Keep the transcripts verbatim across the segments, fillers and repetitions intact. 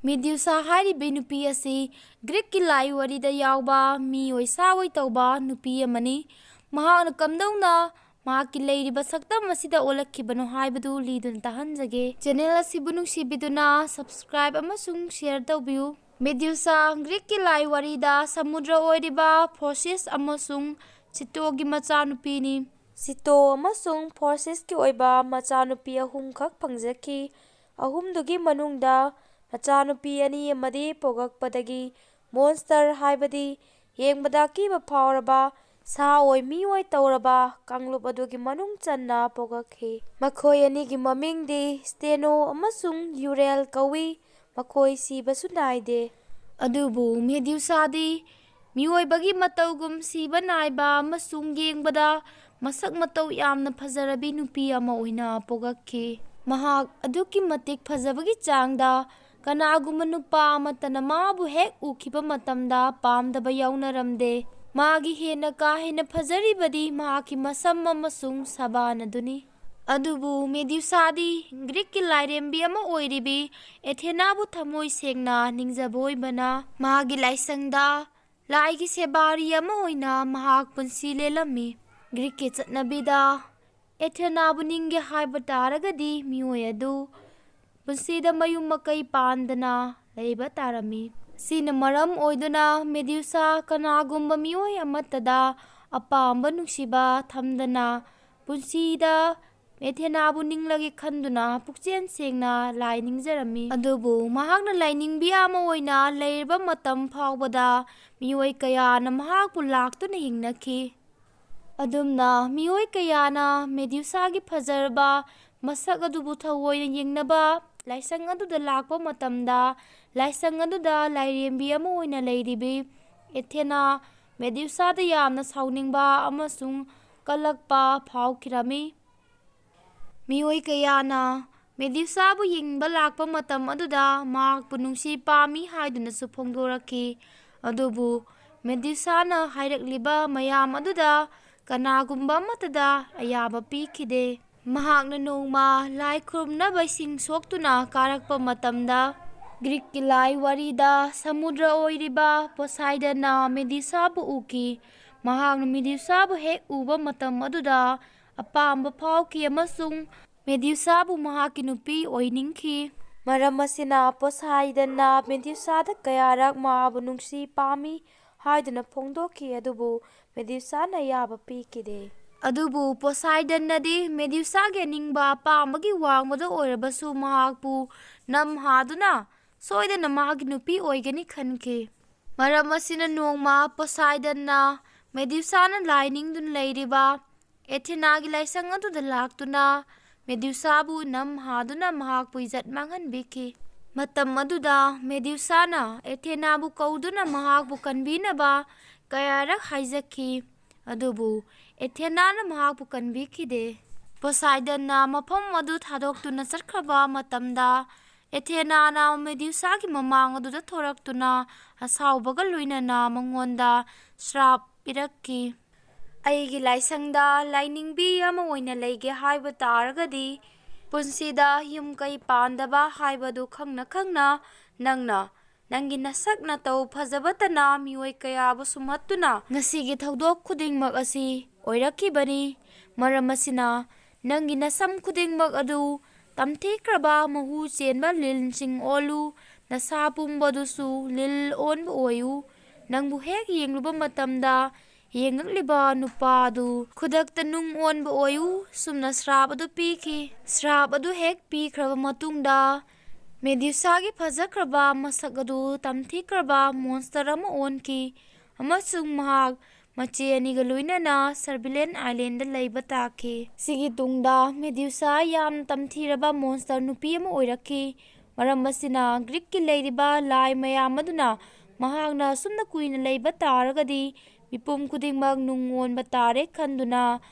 ꯃꯦꯗ꯭ꯌꯨꯁꯥ ꯍꯥꯏꯔꯤꯕ ꯅꯨꯄꯤ ꯑꯁꯤ ꯒ꯭ꯔꯤꯛꯀꯤ ꯂꯥꯏ ꯋꯥꯔꯤꯗ ꯌꯥꯎꯕ ꯃꯤꯑꯣꯏ ꯁꯥ ꯑꯣꯏ ꯇꯧꯕ ꯅꯨꯄꯤ ꯑꯃꯅꯤ꯫ ꯃꯍꯥꯛꯅ ꯀꯝꯗꯧꯅ ꯃꯍꯥꯛꯀꯤ ꯂꯩꯔꯤꯕ ꯁꯛꯇꯝ ꯑꯁꯤꯗ ꯑꯣꯜꯂꯛꯈꯤꯕꯅꯣ ꯍꯥꯏꯕꯗꯨ ꯂꯤꯗꯨꯅ ꯇꯥꯍꯟꯖꯒꯦ꯫ ꯆꯦꯅꯦꯜ ꯑꯁꯤꯕꯨ ꯅꯨꯡꯁꯤꯕꯤꯗꯨꯅ subscribe ꯑꯃꯁꯨꯡ share ꯇꯧꯕꯤꯌꯨ꯫ ꯃꯦꯗ꯭ꯌꯨꯁꯥ ꯒ꯭ꯔꯤꯛꯀꯤ ꯂꯥꯏ ꯋꯥꯔꯤꯗ ꯁꯃꯨꯗ꯭ꯔ ꯑꯣꯏꯔꯤꯕ ꯐꯣꯔꯁꯤꯁ ꯑꯃꯁꯨꯡ ꯁꯤꯇꯣꯒꯤ ꯃꯆꯥꯅꯨꯄꯤꯅꯤ꯫ ꯁꯤꯇꯣ ꯑꯃꯁꯨꯡ ꯐꯣꯔꯁꯤꯁꯀꯤ ꯑꯣꯏꯕ ꯃꯆꯥꯅꯨꯄꯤ ꯑꯍꯨꯝꯈꯛ ꯐꯪꯖꯈꯤ꯫ ꯑꯍꯨꯝꯗꯨꯒꯤ ꯃꯅꯨꯡꯗ ꯃꯆꯥꯅꯨꯄꯤ ꯑꯅꯤ ꯑꯃꯗꯤ ꯄꯣꯛꯂꯛꯄꯗꯒꯤ ꯃꯣꯟꯁꯇꯔ, ꯍꯥꯏꯕꯗꯤ ꯌꯦꯡꯕꯗ ꯑꯀꯤꯕ ꯐꯥꯎꯔꯕ ꯁꯥ ꯑꯣꯏ ꯃꯤꯑꯣꯏ ꯇꯧꯔꯕ ꯀꯥꯡꯂꯨꯞ ꯑꯗꯨꯒꯤ ꯃꯅꯨꯡ ꯆꯟꯅ ꯄꯣꯛꯂꯛꯈꯤ꯫ ꯃꯈꯣꯏ ꯑꯅꯤꯒꯤ ꯃꯃꯤꯡꯗꯤ ꯁ꯭ꯇꯦꯅꯣ ꯑꯃꯁꯨꯡ ꯌꯨꯔꯦꯜ ꯀꯧꯏ꯫ ꯃꯈꯣꯏ ꯁꯤꯕꯁꯨ ꯅꯥꯏꯗꯦ꯫ ꯑꯗꯨꯕꯨ ꯃꯦꯗ꯭ꯌꯨꯁꯥꯗꯤ ꯃꯤꯑꯣꯏꯕꯒꯤ ꯃꯇꯧꯒꯨꯝ ꯁꯤꯕ ꯅꯥꯏꯕ ꯑꯃꯁꯨꯡ ꯌꯦꯡꯕꯗ ꯃꯁꯛ ꯃꯇꯧ ꯌꯥꯝꯅ ꯐꯖꯔꯕꯤ ꯅꯨꯄꯤ ꯑꯃ ꯑꯣꯏꯅ ꯄꯣꯛꯂꯛꯈꯤ꯫ ꯃꯍꯥꯛ ꯑꯗꯨꯛꯀꯤ ꯃꯇꯤꯛ ꯐꯖꯕꯒꯤ ꯆꯥꯡꯗ ꯀꯅꯥꯒꯨꯝꯕ ꯅꯨꯄꯥ ꯑꯃꯠꯇꯅ ꯃꯥꯕꯨ ꯍꯦꯛ ꯎꯈꯤꯕ ꯃꯇꯝꯗ ꯄꯥꯝꯗꯕ ꯌꯥꯎꯅꯔꯝꯗꯦ꯫ ꯃꯥꯒꯤ ꯍꯦꯟꯅ ꯀꯥ ꯍꯦꯟꯅ ꯐꯖꯔꯤꯕꯗꯤ ꯃꯍꯥꯛꯀꯤ ꯃꯁꯝ ꯑꯃꯁꯨꯡ ꯁꯕꯥꯟ ꯑꯗꯨꯅꯤ꯫ ꯑꯗꯨꯕꯨ ꯃꯦꯗ꯭ꯌꯨꯁꯥꯗꯤ ꯒ꯭ꯔꯤꯛꯀꯤ ꯂꯥꯏꯔꯦꯝꯕꯤ ꯑꯃ ꯑꯣꯏꯔꯤꯕꯤ ꯑꯦꯊꯦꯅꯥꯕꯨ ꯊꯃꯣꯏ ꯁꯦꯡꯅ ꯅꯤꯡꯖꯕ ꯑꯣꯏꯕꯅ, ꯃꯥꯒꯤ ꯂꯥꯏꯁꯪꯗ ꯂꯥꯏꯒꯤ ꯁꯦꯕꯥꯔꯤ ꯑꯃ ꯑꯣꯏꯅ ꯃꯍꯥꯛ ꯄꯨꯟꯁꯤ ꯂꯦꯜꯂꯝꯃꯤ꯫ ꯒ꯭ꯔꯤꯛꯀꯤ ꯆꯠꯅꯕꯤꯗ ꯑꯦꯊꯦꯅꯥꯕꯨ ꯅꯤꯡꯒꯦ ꯍꯥꯏꯕ ꯇꯥꯔꯒꯗꯤ ꯃꯤꯑꯣꯏ ꯑꯗꯨ ꯄꯨꯟꯁꯤꯗ ꯃꯌꯨꯝ ꯃꯀꯩ ꯄꯥꯟꯗꯅ ꯂꯩꯕ ꯇꯥꯔꯝꯃꯤ꯫ ꯁꯤꯅ ꯃꯔꯝ ꯑꯣꯏꯗꯨꯅ ꯃꯦꯗ꯭ꯌꯨꯁꯥ ꯀꯅꯥꯒꯨꯝꯕ ꯃꯤꯑꯣꯏ ꯑꯃꯠꯇꯗ ꯑꯄꯥꯝꯕ ꯅꯨꯡꯁꯤꯕ ꯊꯝꯗꯅ ꯄꯨꯟꯁꯤꯗ ꯑꯦꯊꯦꯅꯥꯕꯨ ꯅꯤꯡꯂꯒꯦ ꯈꯟꯗꯨꯅ ꯄꯨꯛꯆꯦꯜ ꯁꯦꯡꯅ ꯂꯥꯏ ꯅꯤꯡꯖꯔꯝꯃꯤ꯫ ꯑꯗꯨꯕꯨ ꯃꯍꯥꯛꯅ ꯂꯥꯏꯅꯤꯡꯕꯤ ꯑꯃ ꯑꯣꯏꯅ ꯂꯩꯔꯕ ꯃꯇꯝ ꯐꯥꯎꯕꯗ ꯃꯤꯑꯣꯏ ꯀꯌꯥꯅ ꯃꯍꯥꯛꯄꯨ ꯂꯥꯛꯇꯨꯅ ꯌꯦꯡꯅꯈꯤ꯫ ꯑꯗꯨꯝꯅ ꯃꯤꯑꯣꯏ ꯀꯌꯥꯅ ꯃꯦꯗ꯭ꯌꯨꯁꯥꯒꯤ ꯐꯖꯔꯕ ꯃꯁꯛ ꯑꯗꯨꯕꯨ ꯊꯑꯣꯏꯅ ꯌꯦꯡꯅꯕ ꯂꯥꯏꯁꯪ ꯑꯗꯨꯗ ꯂꯥꯛꯄ ꯃꯇꯝꯗ, ꯂꯥꯏꯁꯪ ꯑꯗꯨꯗ ꯂꯥꯏꯔꯦꯝꯕꯤ ꯑꯃ ꯑꯣꯏꯅ ꯂꯩꯔꯤꯕꯤ ꯑꯦꯊꯦꯅꯥ ꯃꯦꯗ꯭ꯌꯨꯁꯥꯗ ꯌꯥꯝꯅ ꯁꯥꯎꯅꯤꯡꯕ ꯑꯃꯁꯨꯡ ꯀꯜꯂꯛꯄ ꯐꯥꯎꯈꯤꯔꯝꯃꯤ꯫ ꯃꯤꯑꯣꯏ ꯀꯌꯥꯅ ꯃꯦꯗ꯭ꯌꯨꯁꯥꯕꯨ ꯌꯦꯡꯕ ꯂꯥꯛꯄ ꯃꯇꯝ ꯑꯗꯨꯗ ꯃꯍꯥꯛꯄꯨ ꯅꯨꯡꯁꯤ ꯄꯥꯝꯃꯤ ꯍꯥꯏꯗꯨꯅꯁꯨ ꯐꯣꯡꯗꯣꯔꯛꯈꯤ꯫ ꯑꯗꯨꯕꯨ ꯃꯦꯗ꯭ꯌꯨꯁꯥꯅ ꯍꯥꯏꯔꯛꯂꯤꯕ ꯃꯌꯥꯝ ꯑꯗꯨꯗ ꯀꯅꯥꯒꯨꯝꯕ ꯑꯃꯠꯇꯗ ꯑꯌꯥꯕ ꯄꯤꯈꯤꯗꯦ꯫ ꯃꯍꯥꯛꯅ ꯅꯣꯡꯃ ꯂꯥꯏ ꯈꯨꯔꯨꯝꯅꯕ ꯏꯁꯤꯡ ꯁꯣꯛꯇꯨꯅ ꯀꯥꯔꯛꯄ ꯃꯇꯝꯗ, ꯒ꯭ꯔꯤꯛꯀꯤ ꯂꯥꯏ ꯋꯥꯔꯤꯗ ꯁꯃꯨꯗ꯭ꯔ ꯑꯣꯏꯔꯤꯕ ꯄꯣꯁꯥꯏꯗꯟꯅ ꯃꯦꯗ꯭ꯌꯨꯁꯥꯕꯨ ꯎꯈꯤ꯫ ꯃꯍꯥꯛꯅ ꯃꯦꯗ꯭ꯌꯨꯁꯥꯕꯨ ꯍꯦꯛ ꯎꯕ ꯃꯇꯝ ꯑꯗꯨꯗ ꯑꯄꯥꯝꯕ ꯐꯥꯎꯈꯤ ꯑꯃꯁꯨꯡ ꯃꯦꯗ꯭ꯌꯨꯁꯥꯕꯨ ꯃꯍꯥꯛꯀꯤ ꯅꯨꯄꯤ ꯑꯣꯏꯅꯤꯡꯈꯤ꯫ ꯃꯔꯝ ꯑꯁꯤꯅ ꯄꯣꯁꯥꯏꯗꯟꯅ ꯃꯦꯗ꯭ꯌꯨꯁꯥꯗ ꯀꯌꯥꯔꯛ ꯃꯥꯕꯨ ꯅꯨꯡꯁꯤ ꯄꯥꯝꯃꯤ ꯍꯥꯏꯗꯨꯅ ꯐꯣꯡꯗꯣꯛꯈꯤ, ꯑꯗꯨꯕꯨ ꯃꯦꯗ꯭ꯌꯨꯁꯥꯅ ꯑꯌꯥꯕ ꯄꯤꯈꯤꯗꯦ꯫ ꯑꯗꯨꯕꯨ ꯄꯣꯁꯥꯏꯗꯟꯅꯗꯤ ꯃꯦꯗ꯭ꯌꯨꯁꯥꯒꯤ ꯑꯅꯤꯡꯕ ꯑꯄꯥꯝꯕꯒꯤ ꯋꯥꯡꯃꯗ ꯑꯣꯏꯔꯕꯁꯨ ꯃꯍꯥꯛꯄꯨ ꯅꯝꯍꯥꯗꯨꯅ ꯁꯣꯏꯗꯅ ꯃꯍꯥꯛꯀꯤ ꯅꯨꯄꯤ ꯑꯣꯏꯒꯅꯤ ꯈꯟꯈꯤ꯫ ꯃꯔꯝ ꯑꯁꯤꯅ ꯅꯣꯡꯃ ꯄꯣꯁꯥꯏꯗꯟꯅ ꯃꯦꯗ꯭ꯌꯨꯁꯥꯅ ꯂꯥꯏ ꯅꯤꯡꯗꯨꯅ ꯂꯩꯔꯤꯕ ꯑꯦꯊꯦꯅꯥꯒꯤ ꯂꯥꯏꯁꯪ ꯑꯗꯨꯗ ꯂꯥꯛꯇꯨꯅ ꯃꯦꯗ꯭ꯌꯨꯁꯥꯕꯨ ꯅꯝꯍꯥꯗꯨꯅ ꯃꯍꯥꯛꯄꯨ ꯏꯖꯠ ꯃꯥꯡꯍꯟꯕꯤꯈꯤ꯫ ꯃꯇꯝ ꯑꯗꯨꯗ ꯃꯦꯗ꯭ꯌꯨꯁꯥꯅ ꯑꯦꯊꯦꯅꯥꯕꯨ ꯀꯧꯗꯨꯅ ꯃꯍꯥꯛꯄꯨ ꯀꯟꯕꯤꯅꯕ ꯀꯌꯥꯔꯛ ꯍꯥꯏꯖꯈꯤ, ꯑꯗꯨꯕꯨ ꯑꯦꯊꯦꯅꯥꯅ ꯃꯍꯥꯛꯄꯨ ꯀꯟꯕꯤꯈꯤꯗꯦ꯫ ꯄꯣꯁꯥꯏꯗꯟꯅ ꯃꯐꯝ ꯑꯗꯨ ꯊꯥꯗꯣꯛꯇꯨꯅ ꯆꯠꯈ꯭ꯔꯕ ꯃꯇꯝꯗ, ꯑꯦꯊꯦꯅꯥꯅ ꯃꯦꯗ꯭ꯌꯨꯁꯥꯒꯤ ꯃꯃꯥꯡ ꯑꯗꯨꯗ ꯊꯣꯔꯛꯇꯨꯅ ꯑꯁꯥꯎꯕꯒ ꯂꯣꯏꯅꯅ ꯃꯉꯣꯟꯗ ꯁ꯭ꯔꯥꯞ ꯄꯤꯔꯛꯈꯤ꯫ "ꯑꯩꯒꯤ ꯂꯥꯏꯁꯪꯗ ꯂꯥꯏꯅꯤꯡꯕꯤ ꯑꯃ ꯑꯣꯏꯅ ꯂꯩꯒꯦ ꯍꯥꯏꯕ ꯇꯥꯔꯒꯗꯤ, ꯄꯨꯟꯁꯤꯗ ꯌꯨꯝ ꯀꯩ ꯄꯥꯟꯗꯕ ꯍꯥꯏꯕꯗꯨ ꯈꯪꯅ ꯈꯪꯅ ꯅꯪꯅ ꯅꯪꯒꯤ ꯅꯁꯛ ꯅꯇꯧ ꯐꯖꯕꯇꯅ ꯃꯤꯑꯣꯏ ꯀꯌꯥꯕꯨ ꯁꯨꯝꯍꯠꯇꯨꯅ ꯉꯁꯤꯒꯤ ꯊꯧꯗꯣꯛ ꯈꯨꯗꯤꯡꯃꯛ ꯑꯁꯤ ꯑꯣꯏꯔꯛꯈꯤꯕꯅꯤ꯫ ꯃꯔꯝ ꯑꯁꯤꯅ ꯅꯪꯒꯤ ꯅꯁꯝ ꯈꯨꯗꯤꯡꯃꯛ ꯑꯗꯨ ꯇꯝꯊꯤꯈ꯭ꯔꯕ ꯃꯍꯨ ꯆꯦꯟꯕ ꯂꯤꯟꯁꯤꯡ ꯑꯣꯜꯂꯨ, ꯅꯁꯥ ꯄꯨꯝꯕꯗꯨꯁꯨ ꯂꯤꯜ ꯑꯣꯟꯕ ꯑꯣꯏꯌꯨ꯫ ꯅꯪꯕꯨ ꯍꯦꯛ ꯌꯦꯡꯂꯨꯕ ꯃꯇꯝꯗ ꯌꯦꯡꯉꯛꯂꯤꯕ ꯅꯨꯄꯥ ꯑꯗꯨ ꯈꯨꯗꯛꯇ ꯅꯨꯡ ꯑꯣꯟꯕ ꯑꯣꯏꯌꯨ", ꯁꯨꯝꯅ ꯁ꯭ꯔꯥꯞ ꯑꯗꯨ ꯄꯤꯈꯤ꯫ ꯁ꯭ꯔꯥꯞ ꯑꯗꯨ ꯍꯦꯛ ꯄꯤꯈ꯭ꯔꯕ ꯃꯇꯨꯡꯗ, ꯃꯦꯗ꯭ꯌꯨꯁꯥꯒꯤ ꯐꯖꯈ꯭ꯔꯕ ꯃꯁꯛ ꯑꯗꯨ ꯇꯝꯊꯤꯈ꯭ꯔꯕ ꯃꯣꯟꯁꯇꯔ ꯑꯃ ꯑꯣꯟꯈꯤ, ꯑꯃꯁꯨꯡ ꯃꯍꯥꯛ ꯃꯆꯦ ꯑꯅꯤꯒ ꯂꯣꯏꯅꯅ ꯁꯔꯕꯤꯂꯦꯟ ꯑꯥꯏꯂꯦꯟꯗ ꯂꯩꯕ ꯇꯥꯈꯤ꯫ ꯁꯤꯒꯤ ꯇꯨꯡꯗ ꯃꯦꯗ꯭ꯌꯨꯁꯥ ꯌꯥꯝꯅ ꯇꯝꯊꯤꯔꯕ ꯃꯣꯟꯁꯇꯔ ꯅꯨꯄꯤ ꯑꯃ ꯑꯣꯏꯔꯛꯈꯤ꯫ ꯃꯔꯝ ꯑꯁꯤꯅ, ꯒ꯭ꯔꯤꯛꯀꯤ ꯂꯩꯔꯤꯕ ꯂꯥꯏ ꯃꯌꯥꯝ ꯑꯗꯨꯅ ꯃꯍꯥꯛꯅ ꯑꯁꯨꯝꯅ ꯀꯨꯏꯅ ꯂꯩꯕ ꯇꯥꯔꯒꯗꯤ, ꯃꯤꯄꯨꯝ ꯈꯨꯗꯤꯡꯃꯛ ꯅꯨꯡ ꯑꯣꯟꯕ ꯇꯥꯔꯦ ꯈꯟꯗꯨꯅ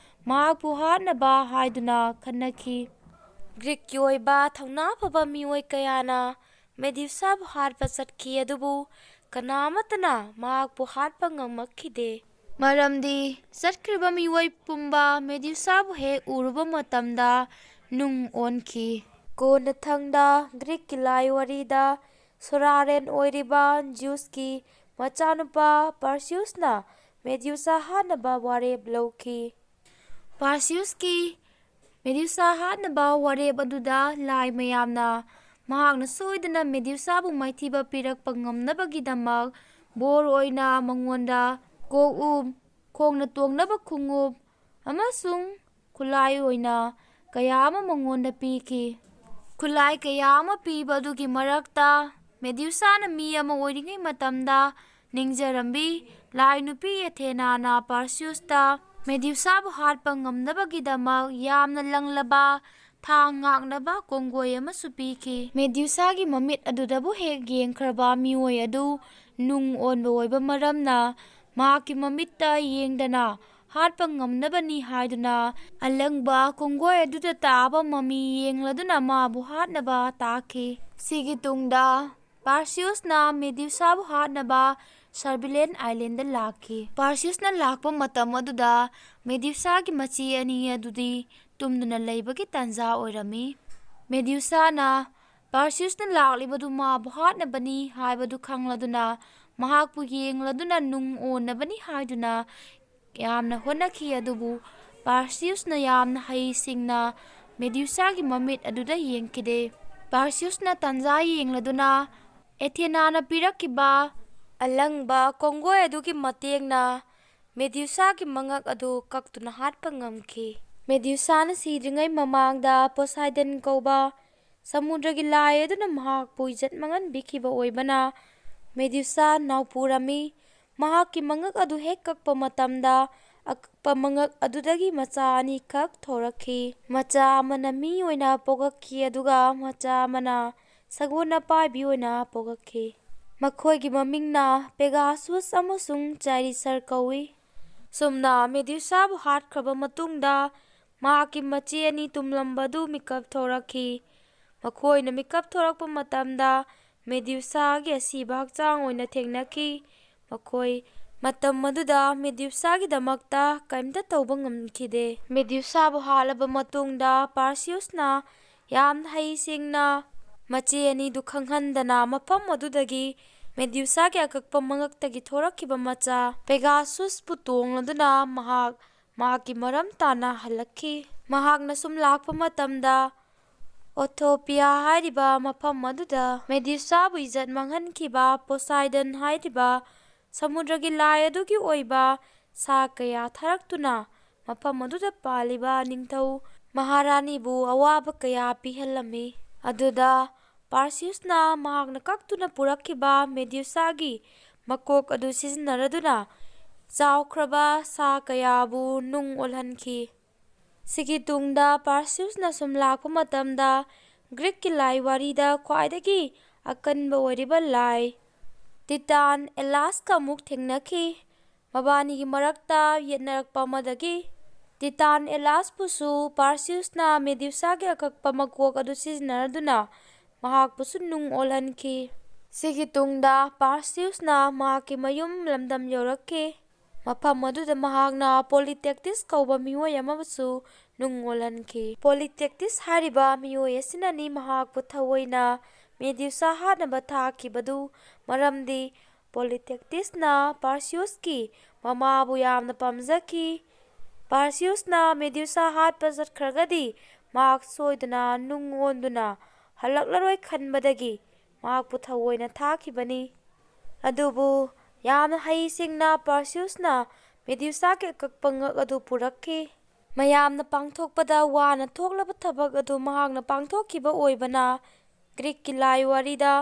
ꯃꯍꯥꯛꯄꯨ ꯍꯥꯠꯅꯕ ꯍꯥꯏꯗꯨꯅ ꯈꯟꯅꯈꯤ꯫ ꯒ꯭ꯔꯤꯛꯀꯤ ꯑꯣꯏꯕ ꯊꯧꯅꯥ ꯐꯕ ꯃꯤꯑꯣꯏ ꯀꯌꯥꯅ ꯃꯦꯗ꯭ꯌꯨꯁꯥꯕꯨ ꯍꯥꯠꯄ ꯆꯠꯈꯤ, ꯑꯗꯨꯕꯨ ꯀꯅꯥ ꯑꯃꯠꯇꯅ ꯃꯍꯥꯛꯄꯨ ꯍꯥꯠꯄ ꯉꯝꯃꯛꯈꯤꯗꯦ꯫ ꯃꯔꯝꯗꯤ ꯆꯠꯈ꯭ꯔꯤꯕ ꯃꯤꯑꯣꯏ ꯄꯨꯝꯕ ꯃꯦꯗ꯭ꯌꯨꯁꯥꯕꯨ ꯍꯦꯛ ꯎꯔꯨꯕ ꯃꯇꯝꯗ ꯅꯨꯡ ꯑꯣꯟꯈꯤ꯫ ꯀꯣꯟꯅꯊꯪꯗ ꯒ꯭ꯔꯤꯛꯀꯤ ꯂꯥꯏ ꯋꯥꯔꯤꯗ ꯁꯣꯔꯥꯔꯦꯟ ꯑꯣꯏꯔꯤꯕ ꯖꯤꯎꯁꯀꯤ ꯃꯆꯥꯅꯨꯄꯥ ꯄꯥꯔꯁꯤꯌꯨꯁꯅ ꯃꯦꯗ꯭ꯌꯨꯁꯥ ꯍꯥꯠꯅꯕ ꯋꯥꯔꯦꯞ ꯂꯧꯈꯤ꯫ ꯄꯥꯔꯁꯤꯌꯨꯁꯀꯤ ꯃꯦꯗ꯭ꯌꯨꯁꯥ ꯍꯥꯠꯅꯕ ꯋꯥꯔꯦꯞ ꯑꯗꯨꯗ ꯂꯥꯏ ꯃꯌꯥꯝꯅ ꯃꯍꯥꯛꯅ ꯁꯣꯏꯗꯅ ꯃꯦꯗ꯭ꯌꯨꯁꯥꯕꯨ ꯃꯥꯏꯊꯤꯕ ꯄꯤꯔꯛꯄ ꯉꯝꯅꯕꯒꯤꯗꯃꯛ ꯕꯣꯔ ꯑꯣꯏꯅ ꯃꯉꯣꯟꯗ ꯀꯣꯛꯎꯞ, ꯈꯣꯡꯅ ꯇꯣꯡꯅꯕ ꯈꯣꯡꯎꯞ ꯑꯃꯁꯨꯡ ꯈꯨꯠꯂꯥꯏ ꯑꯣꯏꯅ ꯀꯌꯥ ꯑꯃ ꯃꯉꯣꯟꯗ ꯄꯤꯈꯤ꯫ ꯈꯨꯠꯂꯥꯏ ꯀꯌꯥ ꯑꯃ ꯄꯤꯕ ꯑꯗꯨꯒꯤ ꯃꯔꯛꯇ ꯃꯦꯗ꯭ꯌꯨꯁꯥꯅ ꯃꯤ ꯑꯃ ꯑꯣꯏꯔꯤꯉꯩ ꯃꯇꯝꯗ ꯅꯤꯡꯖꯔꯝꯕꯤ ꯂꯥꯏ ꯅꯨꯄꯤ ꯑꯦꯊꯦꯅꯥꯅ ꯄꯥꯔꯁꯤꯌꯨꯁꯇ ꯃꯦꯗ꯭ꯌꯨꯁꯥꯕꯨ ꯍꯥꯠꯄ ꯉꯝꯅꯕꯒꯤꯗꯃꯛ ꯌꯥꯝꯅ ꯂꯪꯂꯕ ꯊꯥꯡ ꯉꯥꯛꯅꯕ ꯀꯣꯡꯒꯣꯏ ꯑꯃꯁꯨ ꯄꯤꯈꯤ꯫ ꯃꯦꯗ꯭ꯌꯨꯁꯥꯒꯤ ꯃꯃꯤꯠ ꯑꯗꯨꯗꯕꯨ ꯍꯦꯛ ꯌꯦꯡꯈ꯭ꯔꯕ ꯃꯤꯑꯣꯏ ꯑꯗꯨ ꯅꯨꯡ ꯑꯣꯟꯕ ꯑꯣꯏꯕ ꯃꯔꯝꯅ ꯃꯍꯥꯛꯀꯤ ꯃꯃꯤꯠꯇ ꯌꯦꯡꯗꯅ ꯍꯥꯠꯄ ꯉꯝꯅꯕꯅꯤ ꯍꯥꯏꯗꯨꯅ ꯑꯂꯪꯕ ꯀꯣꯡꯒꯣꯏ ꯑꯗꯨꯗ ꯇꯥꯕ ꯃꯃꯤ ꯌꯦꯡꯂꯗꯨꯅ ꯃꯥꯕꯨ ꯍꯥꯠꯅꯕ ꯇꯥꯈꯤ꯫ ꯁꯤꯒꯤ ꯇꯨꯡꯗ ꯄꯥꯔꯁꯤꯌꯨꯁꯅ ꯃꯦꯗ꯭ꯌꯨꯁꯥꯕꯨ ꯍꯥꯠꯅꯕ ꯁꯔꯕꯤꯂꯦꯟ ꯑꯥꯏꯂꯦꯟꯗ ꯂꯥꯛꯈꯤ꯫ ꯄꯥꯔꯁꯤꯌꯨꯁꯅ ꯂꯥꯛꯄ ꯃꯇꯝ ꯑꯗꯨꯗ ꯃꯦꯗ꯭ꯌꯨꯁꯥꯒꯤ ꯃꯆꯦ ꯑꯅꯤ ꯑꯗꯨꯗꯤ ꯇꯨꯝꯗꯨꯅ ꯂꯩꯕꯒꯤ ꯇꯥꯟꯖꯥ ꯑꯣꯏꯔꯝꯃꯤ꯫ ꯃꯦꯗ꯭ꯌꯨꯁꯥꯅ ꯄꯥꯔꯁꯤꯌꯨꯁꯅ ꯂꯥꯛꯂꯤꯕꯗꯨ ꯃꯥꯕꯨ ꯍꯥꯠꯅꯕꯅꯤ ꯍꯥꯏꯕꯗꯨ ꯈꯪꯂꯗꯨꯅ ꯃꯍꯥꯛꯄꯨ ꯌꯦꯡꯂꯗꯨꯅ ꯅꯨꯡ ꯑꯣꯟꯅꯕꯅꯤ ꯍꯥꯏꯗꯨꯅ ꯌꯥꯝꯅ ꯍꯣꯠꯅꯈꯤ, ꯑꯗꯨꯕꯨ ꯄꯥꯔꯁꯤꯌꯨꯁꯅ ꯌꯥꯝꯅ ꯍꯩꯁꯤꯡꯅ ꯃꯦꯗ꯭ꯌꯨꯁꯥꯒꯤ ꯃꯃꯤꯠ ꯑꯗꯨꯗ ꯌꯦꯡꯈꯤꯗꯦ꯫ ꯄꯥꯔꯁꯤꯌꯨꯁꯅ ꯇꯥꯟꯖꯥ ꯌꯦꯡꯂꯗꯨꯅ ꯑꯦꯊꯦꯅꯥꯅ ꯄꯤꯔꯛꯈꯤꯕ ꯑꯂꯪꯕ ꯀꯣꯡꯒꯣꯏ ꯑꯗꯨꯒꯤ ꯃꯇꯦꯡꯅ ꯃꯦꯗ꯭ꯌꯨꯁꯥꯒꯤ ꯃꯉꯛ ꯑꯗꯨ ꯀꯛꯇꯨꯅ ꯍꯥꯠꯄ ꯉꯝꯈꯤ꯫ ꯃꯦꯗ꯭ꯌꯨꯁꯥꯅ ꯁꯤꯗ꯭ꯔꯤꯉꯩ ꯃꯃꯥꯡꯗ ꯄꯣꯁꯥꯏꯗꯟ ꯀꯧꯕ ꯁꯃꯨꯗ꯭ꯔꯒꯤ ꯂꯥꯏ ꯑꯗꯨꯅ ꯃꯍꯥꯛꯄꯨ ꯏꯖꯠ ꯃꯥꯡꯍꯟꯕꯤꯈꯤꯕ ꯑꯣꯏꯕꯅ ꯃꯦꯗ꯭ꯌꯨꯁꯥ ꯅꯥꯎꯄꯨꯔꯝꯃꯤ꯫ ꯃꯍꯥꯛꯀꯤ ꯃꯉꯛ ꯑꯗꯨ ꯍꯦꯛ ꯀꯛꯄ ꯃꯇꯝꯗ ꯑꯀꯛꯄ ꯃꯉꯛ ꯑꯗꯨꯗꯒꯤ ꯃꯆꯥ ꯑꯅꯤꯈꯛ ꯊꯣꯔꯛꯈꯤ꯫ ꯃꯆꯥ ꯑꯃꯅ ꯃꯤ ꯑꯣꯏꯅ ꯄꯣꯛꯂꯛꯈꯤ, ꯑꯗꯨꯒ ꯃꯆꯥ ꯑꯃꯅ ꯁꯒꯣꯜ ꯑꯄꯥꯏꯕꯤ ꯑꯣꯏꯅ ꯄꯣꯛꯂꯛꯈꯤ꯫ ꯃꯈꯣꯏꯒꯤ ꯃꯃꯤꯡꯅ ꯄꯦꯒꯥꯁꯨꯁ ꯑꯃꯁꯨꯡ ꯆꯥꯏꯔꯤꯁꯔ ꯀꯧꯏ꯫ ꯁꯨꯝꯅ ꯃꯦꯗ꯭ꯌꯨꯁꯥꯕꯨ ꯍꯥꯠꯈ꯭ꯔꯕ ꯃꯇꯨꯡꯗ ꯃꯍꯥꯛꯀꯤ ꯃꯆꯦ ꯑꯅꯤ ꯇꯨꯝꯂꯝꯕꯗꯨ ꯃꯤꯀꯞ ꯊꯣꯔꯛꯈꯤ꯫ ꯃꯈꯣꯏꯅ ꯃꯤꯀꯞ ꯊꯣꯔꯛꯄ ꯃꯇꯝꯗ ꯃꯦꯗ꯭ꯌꯨꯁꯥꯒꯤ ꯑꯁꯤꯕ ꯍꯛꯆꯥꯡ ꯑꯣꯏꯅ ꯊꯦꯡꯅꯈꯤ꯫ ꯃꯈꯣꯏ ꯃꯇꯝ ꯑꯗꯨꯗ ꯃꯦꯗ꯭ꯌꯨꯁꯥꯒꯤꯗꯃꯛꯇ ꯀꯔꯤꯝꯇ ꯇꯧꯕ ꯉꯝꯈꯤꯗꯦ꯫ ꯃꯦꯗ꯭ꯌꯨꯁꯥꯕꯨ ꯍꯥꯠꯂꯕ ꯃꯇꯨꯡꯗ ꯄꯥꯔꯁꯤꯌꯨꯁꯅ ꯌꯥꯝꯅ ꯍꯩꯁꯤꯡꯅ ꯃꯆꯦ ꯑꯅꯤꯗꯨ ꯈꯪꯍꯟꯗꯅ ꯃꯐꯝ ꯑꯗꯨꯗꯒꯤ ꯃꯦꯗ꯭ꯌꯨꯁꯥꯒꯤ ꯑꯀꯛꯄ ꯃꯉꯛꯇꯒꯤ ꯊꯣꯔꯛꯈꯤꯕ ꯃꯆꯥ ꯄꯦꯒꯥꯁꯨꯁꯄꯨ ꯇꯣꯡꯂꯗꯨꯅ ꯃꯍꯥꯛ ꯃꯍꯥꯛꯀꯤ ꯃꯔꯝ ꯇꯥꯅ ꯍꯜꯂꯛꯈꯤ꯫ ꯃꯍꯥꯛꯅ ꯁꯨꯝ ꯂꯥꯛꯄ ꯃꯇꯝꯗ ꯑꯣꯊꯣꯄꯤꯌꯥ ꯍꯥꯏꯔꯤꯕ ꯃꯐꯝ ꯑꯗꯨꯗ ꯃꯦꯗ꯭ꯌꯨꯁꯥꯕꯨ ꯏꯖꯠ ꯃꯥꯡꯍꯟꯈꯤꯕ ꯄꯣꯁꯥꯏꯗꯟ ꯍꯥꯏꯔꯤꯕ ꯁꯃꯨꯗ꯭ꯔꯒꯤ ꯂꯥꯏ ꯑꯗꯨꯒꯤ ꯑꯣꯏꯕ ꯁꯥ ꯀꯌꯥ ꯊꯥꯔꯛꯇꯨꯅ ꯃꯐꯝ ꯑꯗꯨꯗ ꯄꯥꯜꯂꯤꯕ ꯅꯤꯡꯊꯧ ꯃꯍꯥꯔꯥꯅꯤꯕꯨ ꯑꯋꯥꯕ ꯀꯌꯥ ꯄꯤꯍꯜꯂꯝꯃꯤ꯫ ꯑꯗꯨꯗ ꯄꯥꯔꯁꯤꯌꯨꯁꯅ ꯃꯍꯥꯛꯅ ꯀꯛꯇꯨꯅ ꯄꯨꯔꯛꯈꯤꯕ ꯃꯦꯗ꯭ꯌꯨꯁꯥꯒꯤ ꯃꯀꯣꯛ ꯑꯗꯨ ꯁꯤꯖꯤꯟꯅꯔꯗꯨꯅ ꯆꯥꯎꯈ꯭ꯔꯕ ꯁꯥ ꯀꯌꯥꯕꯨ ꯅꯨꯡ ꯑꯣꯜꯍꯟꯈꯤ꯫ ꯁꯤꯒꯤ ꯇꯨꯡꯗ ꯄꯥꯔꯁꯤꯌꯨꯁꯅ ꯁꯨꯝ ꯂꯥꯛꯄ ꯃꯇꯝꯗ ꯒ꯭ꯔꯤꯛꯀꯤ ꯂꯥꯏ ꯋꯥꯔꯤꯗ ꯈ꯭ꯋꯥꯏꯗꯒꯤ ꯑꯀꯟꯕ ꯑꯣꯏꯔꯤꯕ ꯂꯥꯏ ꯇꯤꯇꯥꯟ ꯑꯦꯂꯥꯁꯀ ꯑꯃꯨꯛ ꯊꯦꯡꯅꯈꯤ꯫ ꯃꯕꯥꯅꯤꯒꯤ ꯃꯔꯛꯇ ꯌꯦꯠꯅꯔꯛꯄ ꯑꯃꯗꯒꯤ ꯇꯤꯇꯥꯟ ꯑꯦꯂꯥꯁꯄꯨꯁꯨ ꯄꯥꯔꯁꯤꯌꯨꯁꯅ ꯃꯦꯗ꯭ꯌꯨꯁꯥꯒꯤ ꯑꯀꯛꯄ ꯃꯀꯣꯛ ꯑꯗꯨ ꯁꯤꯖꯤꯟꯅꯗꯨꯅ ꯃꯍꯥꯛꯄꯨꯁꯨ ꯅꯨꯡ ꯑꯣꯜꯍꯟꯈꯤ꯫ ꯁꯤꯒꯤ ꯇꯨꯡꯗ ꯄꯥꯔꯁꯤꯌꯨꯁꯅ ꯃꯍꯥꯛꯀꯤ ꯃꯌꯨꯝ ꯂꯝꯗꯝ ꯌꯧꯔꯛꯈꯤ꯫ ꯃꯐꯝ ꯑꯗꯨꯗ ꯃꯍꯥꯛꯅ ꯄꯣꯂꯤꯇꯦꯛꯇꯤꯁ ꯀꯧꯕ ꯃꯤꯑꯣꯏ ꯑꯃꯕꯨꯁꯨ ꯅꯨꯡ ꯑꯣꯜꯍꯟꯈꯤ꯫ ꯄꯣꯂꯤꯇꯦꯛꯇꯤꯁ ꯍꯥꯏꯔꯤꯕ ꯃꯤꯑꯣꯏ ꯑꯁꯤꯅꯅꯤ ꯃꯍꯥꯛꯄꯨ ꯊꯑꯣꯏꯅ ꯃꯦꯗ꯭ꯌꯨꯁꯥ ꯍꯥꯠꯅꯕ ꯊꯥꯈꯤꯕꯗꯨ, ꯃꯔꯝꯗꯤ ꯄꯣꯂꯤꯇꯦꯛꯇꯤꯁꯅ ꯄꯥꯔꯁꯤꯌꯨꯁꯀꯤ ꯃꯃꯥꯕꯨ ꯌꯥꯝꯅ ꯄꯥꯝꯖꯈꯤ꯫ ꯄꯥꯔꯁꯤꯌꯨꯁꯅ ꯃꯦꯗ꯭ꯌꯨꯁꯥ ꯍꯥꯠꯄ ꯆꯠꯈ꯭ꯔꯒꯗꯤ ꯃꯍꯥꯛ ꯁꯣꯏꯗꯅ ꯅꯨꯡ ꯑꯣꯟꯗꯨꯅ ꯍꯜꯂꯛꯂꯔꯣꯏ ꯈꯟꯕꯗꯒꯤ ꯃꯍꯥꯛꯄꯨ ꯊꯑꯣꯏꯅ ꯊꯥꯈꯤꯕꯅꯤ꯫ ꯑꯗꯨꯕꯨ ꯌꯥꯝꯅ ꯍꯩꯁꯤꯡꯅ ꯄꯥꯔꯁꯤꯌꯨꯁꯅ ꯃꯦꯗ꯭ꯌꯨꯁꯥꯒꯤ ꯑꯀꯛꯄ ꯉꯛ ꯑꯗꯨ ꯄꯨꯔꯛꯈꯤ꯫ ꯃꯌꯥꯝꯅ ꯄꯥꯡꯊꯣꯛꯄꯗ ꯋꯥꯅ ꯊꯣꯛꯂꯕ ꯊꯕꯛ ꯑꯗꯨ ꯃꯍꯥꯛꯅ ꯄꯥꯡꯊꯣꯛꯈꯤꯕ ꯑꯣꯏꯕꯅ ꯒ꯭ꯔꯤꯛꯀꯤ ꯂꯥꯏ ꯋꯥꯔꯤꯗ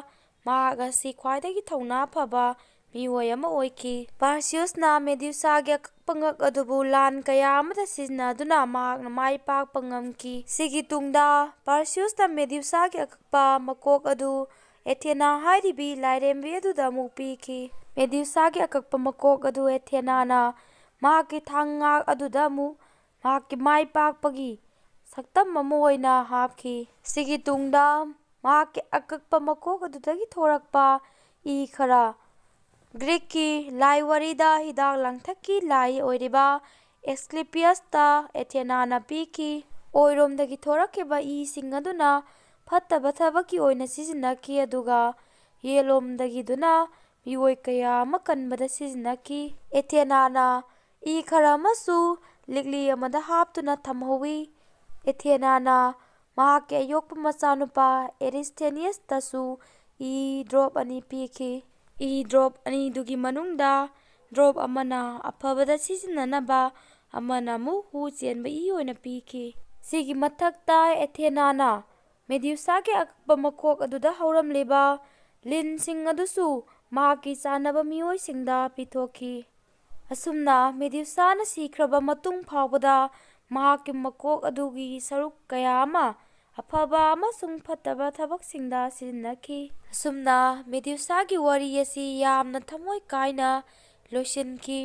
ꯃꯍꯥꯛ ꯑꯁꯤ ꯈ꯭ꯋꯥꯏꯗꯒꯤ ꯊꯧꯅꯥ ꯐꯕ ꯃꯤꯑꯣꯏ ꯑꯃ ꯑꯣꯏꯈꯤ꯫ ꯄꯥꯔꯁꯤꯌꯨꯁꯅ ꯃꯦꯗ꯭ꯌꯨꯁꯥꯒꯤ ꯑꯀꯛꯄ ꯉꯛ ꯑꯗꯨꯕꯨ ꯂꯥꯟ ꯀꯌꯥ ꯑꯃꯗ ꯁꯤꯖꯤꯟꯅꯗꯨꯅ ꯃꯍꯥꯛꯅ ꯃꯥꯏ ꯄꯥꯛꯄ ꯉꯝꯈꯤ꯫ ꯁꯤꯒꯤ ꯇꯨꯡꯗ ꯄꯥꯔꯁꯤꯌꯨꯁꯅ ꯃꯦꯗ꯭ꯌꯨꯁꯥꯒꯤ ꯑꯀꯛꯄ ꯃꯀꯣꯛ ꯑꯗꯨ ꯑꯦꯊꯦꯅꯥ ꯍꯥꯏꯔꯤꯕꯤ ꯂꯥꯏꯔꯦꯝꯕꯤ ꯑꯗꯨꯗ ꯑꯃꯨꯛ ꯄꯤꯈꯤ꯫ ꯃꯦꯗ꯭ꯌꯨꯁꯥꯒꯤ ꯑꯀꯛꯄ ꯃꯀꯣꯛ ꯑꯗꯨ ꯑꯦꯊꯦꯅꯥꯅ ꯃꯍꯥꯛꯀꯤ ꯊꯥꯡꯉꯥꯛ ꯑꯗꯨꯗ ꯑꯃꯨꯛ ꯃꯍꯥꯛꯀꯤ ꯃꯥꯏ ꯄꯥꯛꯄꯒꯤ ꯁꯛꯇꯝ ꯑꯃ ꯑꯣꯏꯅ ꯍꯥꯞꯈꯤ꯫ ꯁꯤꯒꯤ ꯇꯨꯡꯗ ꯃꯍꯥꯛꯀꯤ ꯑꯀꯛꯄ ꯃꯀꯣꯛ ꯑꯗꯨꯗꯒꯤ ꯊꯣꯔꯛꯄ ꯏ ꯈꯔ ꯒ꯭ꯔꯤꯛꯀꯤ ꯂꯥꯏ ꯋꯥꯔꯤꯗ ꯍꯤꯗꯥꯛ ꯂꯥꯡꯊꯛꯀꯤ ꯂꯥꯏ ꯑꯣꯏꯔꯤꯕ ꯑꯦꯁꯀ꯭ꯂꯤꯄꯤꯌꯁꯇ ꯑꯦꯊꯦꯅꯥꯅ ꯄꯤꯈꯤ꯫ ꯑꯣꯏꯔꯣꯝꯗꯒꯤ ꯊꯣꯔꯛꯈꯤꯕ ꯏꯁꯤꯡ ꯑꯗꯨꯅ ꯐꯠꯇꯕ ꯊꯕꯛꯀꯤ ꯑꯣꯏꯅ ꯁꯤꯖꯤꯟꯅꯈꯤ, ꯑꯗꯨꯒ ꯌꯦꯠꯂꯣꯝꯗꯒꯤꯗꯨꯅ ꯃꯤꯑꯣꯏ ꯀꯌꯥ ꯑꯃ ꯀꯟꯕꯗ ꯁꯤꯖꯤꯟꯅꯈꯤ꯫ ꯑꯦꯊꯦꯅꯥꯅ ꯏ ꯈꯔ ꯑꯃꯁꯨ ꯂꯤꯛꯂꯤ ꯑꯃꯗ ꯍꯥꯞꯇꯨꯅ ꯊꯝꯍꯧꯋꯤ꯫ ꯑꯦꯊꯦꯅꯥꯅ ꯃꯍꯥꯛꯀꯤ ꯑꯌꯣꯛꯄ ꯃꯆꯥꯅꯨꯄꯥ ꯑꯦꯔꯤꯁꯊꯦꯅꯤꯌꯁꯇꯁꯨ ꯏ ꯗ꯭ꯔꯣꯞ ꯑꯅꯤ ꯄꯤꯈꯤ꯫ ꯏ ꯗ꯭ꯔꯣꯞ ꯑꯅꯤꯗꯨꯒꯤ ꯃꯅꯨꯡꯗ ꯗ꯭ꯔꯣꯞ ꯑꯃꯅ ꯑꯐꯕꯗ ꯁꯤꯖꯤꯟꯅꯅꯕ, ꯑꯃꯅ ꯑꯃꯨꯛ ꯍꯨ ꯆꯦꯟꯕ ꯏ ꯑꯣꯏꯅ ꯄꯤꯈꯤ꯫ ꯁꯤꯒꯤ ꯃꯊꯛꯇ ꯑꯦꯊꯦꯅꯥꯅ ꯃꯦꯗ꯭ꯌꯨꯁꯥꯒꯤ ꯑꯀꯛꯄ ꯃꯀꯣꯛ ꯑꯗꯨꯗ ꯍꯧꯔꯝꯂꯤꯕ ꯂꯤꯟꯁꯤꯡ ꯑꯗꯨꯁꯨ ꯃꯍꯥꯛꯀꯤ ꯆꯥꯟꯅꯕ ꯃꯤꯑꯣꯏꯁꯤꯡꯗ ꯄꯤꯊꯣꯛꯈꯤ꯫ ꯑꯁꯨꯝꯅ ꯃꯦꯗ꯭ꯌꯨꯁꯥꯅ ꯁꯤꯈ꯭ꯔꯕ ꯃꯇꯨꯡ ꯐꯥꯎꯕꯗ ꯃꯍꯥꯛꯀꯤ ꯃꯀꯣꯛ ꯑꯗꯨꯒꯤ ꯁꯔꯨꯛ ꯀꯌꯥ ꯑꯃ ꯑꯐꯕ ꯑꯃꯁꯨꯡ ꯐꯠꯇꯕ ꯊꯕꯛꯁꯤꯡꯗ ꯁꯤꯖꯤꯟꯅꯈꯤ꯫ ꯑꯁꯨꯝꯅ ꯃꯦꯗ꯭ꯌꯨꯁꯥꯒꯤ ꯋꯥꯔꯤ ꯑꯁꯤ ꯌꯥꯝꯅ ꯊꯃꯣꯏ ꯀꯥꯏꯅ ꯂꯣꯏꯁꯤꯟꯈꯤ꯫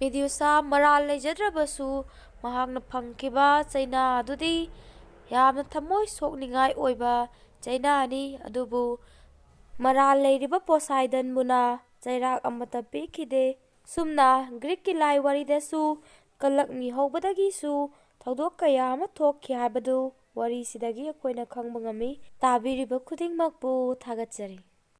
ꯃꯦꯗ꯭ꯌꯨꯁꯥ ꯃꯔꯥꯜ ꯂꯩꯖꯗ꯭ꯔꯕꯁꯨ, ꯃꯍꯥꯛꯅ ꯐꯪꯈꯤꯕ ꯆꯩꯅꯥ ꯑꯗꯨꯗꯤ ꯌꯥꯝꯅ ꯊꯃꯣꯏ ꯁꯣꯛꯅꯤꯡꯉꯥꯏ ꯑꯣꯏꯕ ꯆꯩꯅꯥꯅꯤ, ꯑꯗꯨꯕꯨ ꯃꯔꯥꯜ ꯂꯩꯔꯤꯕ ꯄꯣꯁꯥꯏꯗꯟꯕꯨꯅ ꯆꯩꯔꯥꯛ ꯑꯃꯠꯇ ꯄꯤꯈꯤꯗꯦ꯫ ꯁꯨꯝꯅ ꯒ꯭ꯔꯤꯛꯀꯤ ꯂꯥꯏ ꯋꯥꯔꯤꯗꯁꯨ ꯀꯂꯛꯃꯤ ꯍꯧꯕꯗꯒꯤꯁꯨ ꯊꯧꯗꯣꯛ ꯀꯌꯥ ꯑꯃ ꯊꯣꯛꯈꯤ ꯍꯥꯏꯕꯗꯨ ꯋꯥꯔꯤꯁꯤꯗꯒꯤ ꯑꯩꯈꯣꯏꯅ ꯈꯪꯕ ꯉꯝꯃꯤ꯫ ꯇꯥꯕꯤꯔꯤꯕ ꯈꯨꯗꯤꯡꯃꯛꯄꯨ ꯊꯥꯒꯠꯆꯔꯤ꯫